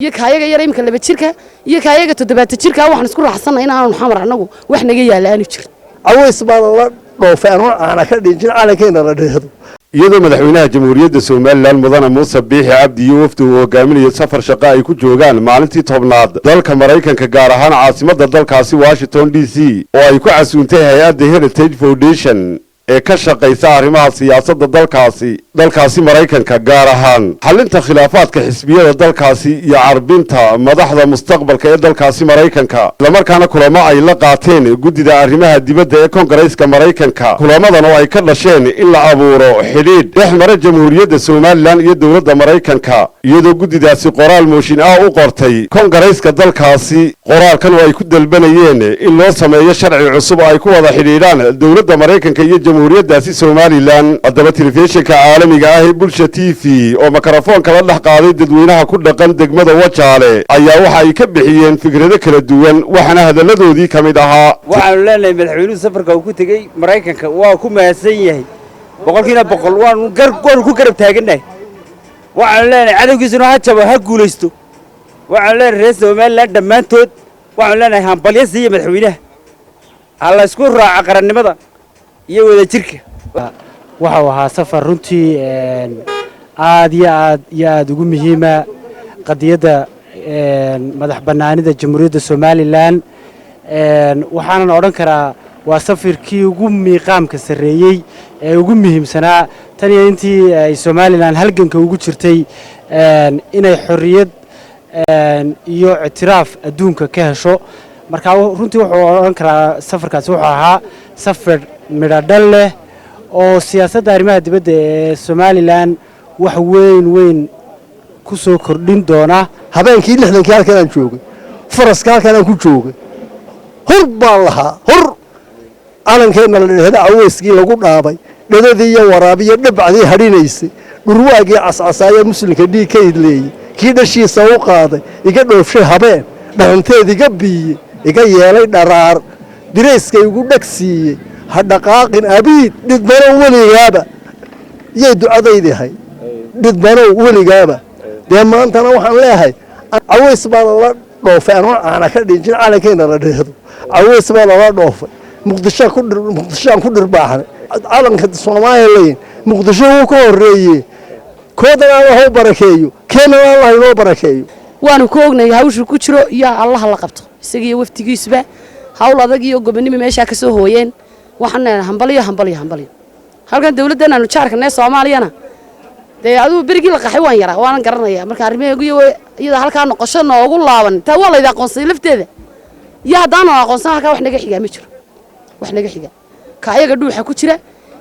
Iyo kaayaga yar imika 2 jirka iyo kaayaga 70 jirka, waxaan isku raaxsanay in aanu Xamar annagu wax naga yaala aanu jirin. Caways baa lala dhoofay anoo caana ka dhinjin calankeena la dheehdo. Iyadoo madaxweynaha Jamhuuriyadda Somaliland, Mudane Muuse Biixi Cabdi, iyo wafdi uu hogaaminayo safar shaqo ay ku joogaan maalintii 10aad dalka Maraykanka, gaar ahaan caasimadda dalkaasi Washington DC, oo ay ku casuuntay hay-adda Heritage Foundation ee ka shaqaysa arrimaha siyaasadda dalkaasi Maraykanka, gaar ahaan xalinta khilaafaadka xisbiyada dalkaasi iyo carbinta madaxda mustaqbalka ee dalkaasi Maraykanka, islamarkaana kulamo ay la qaateen guddida arrimaha dibadda ee Kongareeska Maraykanka, kulamadan oo ay ka dhasheen in la abuuro xidhiidh dhex mara Jamhuuriyadda Somaliland iyo dowladda Maraykanka, iyadoo guddidaasi qoraal mooshin ah u qortay Kongareeska dalkaasi, qoraalkan oo ay ku dalbanayeen in loo sameeyo sharci cusub oo ay ku wada xidhiidhaan dowladda Maraykanka iyo Jamhuuriyaddaasi Somaliland. Haddaba, telefishinka caalamiga ah ee Bulsha TV oo mikrofoon kala dhex qaaday dadweynaha ku dhaqan degmada Wajaale ayaa waxa ay ka bixiyeen fikrado kala duwan, waxaana hadalladoodii ka mid ahaa: Waxaanu leenahay, madaxweynuhu safarka uu ku tegey Maraykanka waa ku mahadsan yahay 100%. Waanu ku garab taagannahay. Waxaanu leenahay, cadowgiisuna ha jabo, ha guulaysto. Waxaanu leenahay, reer Somaliland dhammaantood waxaanu leenahay, hambalyo siiya madaxweynaha, ha la isku raaca qarannimada iyo wadajirka. Waxau ahaa safar runtii aad iyo aad iyo aad ugu muhiima qadiyadda madax bannaanida Jamhuuriyadda Somaliland. Waxaanan odhan karaa waa safarkii ugu miiqaamka sarreeyey ee ugu muhiimsanaa tan iyo intii ay Somaliland halganka ugu jirtay inay xorriyad iyo ictiraaf adduunka ka hesho. Marka runtii wuxuu odhan karaa safarkaasi wuxuu ahaa safar midho dhal leh oo siyaasadda arrimaha dibadda ee Somaliland wax weyn weyn ku soo kordhin doona. Habeenkii 60kii halkan aan joogay, faraska halkan aan ku joogay, hor baan lahaa hor calankeenna la dhehda, caweyskii lagu dhaabay, dhadadii iyo waraabiyo dhabacdii hadhinaysay, dhurwaagii cascasaaya muslimka dhiig ka idleeyey, kii dhashiisa u qaaday, iga dhoofshay habeen dhalanteed, iga biiyey, iga yeelay dharaar, dirayska igu dheg siiyey, ha dhaqaaqin abiid, dhidmanow weligaaba, yay ducadaydahay, dhidmanow weligaaba. Dee maantana waxaan leeyahay, caways baa lala dhoofay anoo caana ka dhinjin calankeenna la dheehdo. Caways baa lala dhoofay, Muqdishoaan ku dhirbaaxnay calanka Soomaaliya. Muqdisho wuu ka horreeyey. Koodan Allah u barakeeyo, keenan Allah inoo barakeeyo. Waanu ku ognahay hawshu ku jiro iyo Allaha la qabto isagiiyo waftigiisuba. Hawl adag iyo gobonimo meeshaa ka soo hooyeen. Waxaan leenahay hambalyo, hambalyo, hambalyo. Halkan dawladdan aanu jaarkanee Soomaaliyana, dee adigu berigii la qaxay waan yaraa, waanan garanayaa. Marka arrimaheegu iyada halkaa noqosho noogu laaban taa waa layda aqoonsaday lafteeda, iyo haddaanu aqoonsan halkaa wax naga xigaa ma jiro. Wax naga xiga, ka ayaga dhuuxa ku jira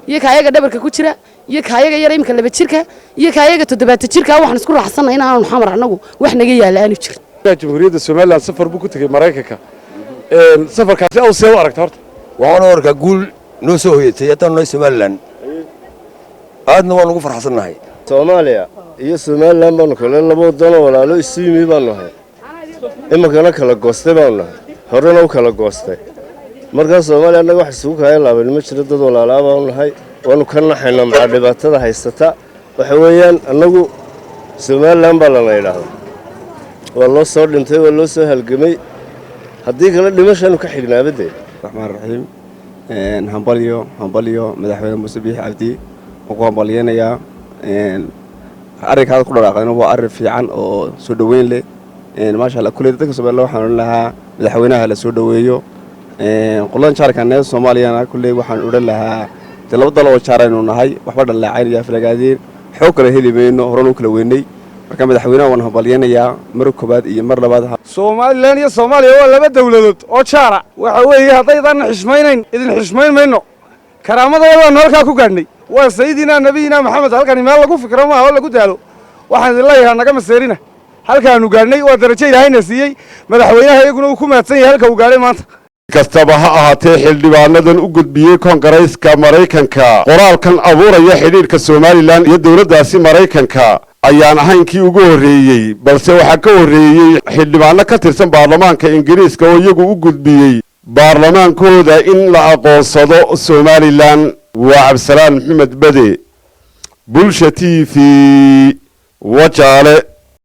iyo ka ayaga dhabarka ku jira iyo ka ayaga yar imika 2 jirka iyo ka ayaga 70 jirka, waxaan isku raaxsanay in aanu Xamar annagu wax naga yaala aanu jirin. Jamhuuriyadda Somaliland safar buu ku tegey Maraykanka. Safarkaasi aw see u aragta horta? Waxaan u arkaa guul noo soo hoyatay haddaan nahay Somaliland, aadna waan ugu farxsannahay. Soomaaliya iyo Somaliland baanu kale laba wadanoo walaalo isu yimi baanu nahay, iminkana kala goostay baanu nahay, horena u kala goostay. Markaa Soomaaliya annaga wax isugu kaaya laaban ma jiro. Dad walaalaa baanu nahay, waanu ka naxaynaa maxaa dhibaatada haysata. Waxa weeyaan, annagu Somaliland baa lana yidhaahdaa, waa loo soo dhintay, waa loo soo halgamay. Haddii kale dhimashaanu ka xignaaba dee. Raxmaan raxiim. Hambalyo, hambalyo, madaxweyne Muuse Biixi Cabdi waan ku hambalyeynayaa. Arrinka hadda ku dhaqaaqdayna waa arrin fiican oo soo dhoweyn leh, maasha Allah. Kulley dadka Somaliland waxaan odhan lahaa, madaxweynaha la soo dhoweeyo. Qoladan jaarkaneed Soomaaliyana kulley waxaan odhan lahaa, dee laba dal oo jaaraynu nahay, waxba dhaleecayn iyo aflagaadeen xoog kale heli mayno, horena u kala weynay. Marka madaxweynaha waan hambalyeynayaa mar koobaad iyo mar labaad. Somaliland iyo Soomaaliya waa laba dawladood oo jaara. Waxa weeye, haddaydan xishmaynayn, idin xishmayn mayno. Karaamadooda waanu halkaa ku gaadhnay, waa sayidinaa nabiyina Maxamed. Halkani meel lagu fikro maaha oo lagu daalo. Waxaan idin leeyahaa, naga maseerina. Halkaanu gaadhnay waa darajo Ilaahayna siiyey. Madaxweynaha iyaguna uu ku mahadsan yahay halka uu gaadhay maanta. Kastaba ha ahaatee, xildhibaanadan u gudbiyey Koongareyska Maraykanka qoraalkan abuuraya xidhiidhka Somaliland iyo dowladdaasi Maraykanka ayaan ahayn kii ugu horreeyey, balse waxaa ka horreeyey xildhibaano ka tirsan baarlamaanka Ingiriiska oo iyagu u gudbiyey baarlamaankooda in la aqoonsado Somaliland. Waa Cabdisalaan Maxamed Bade, Bulsha TV, Wajaale.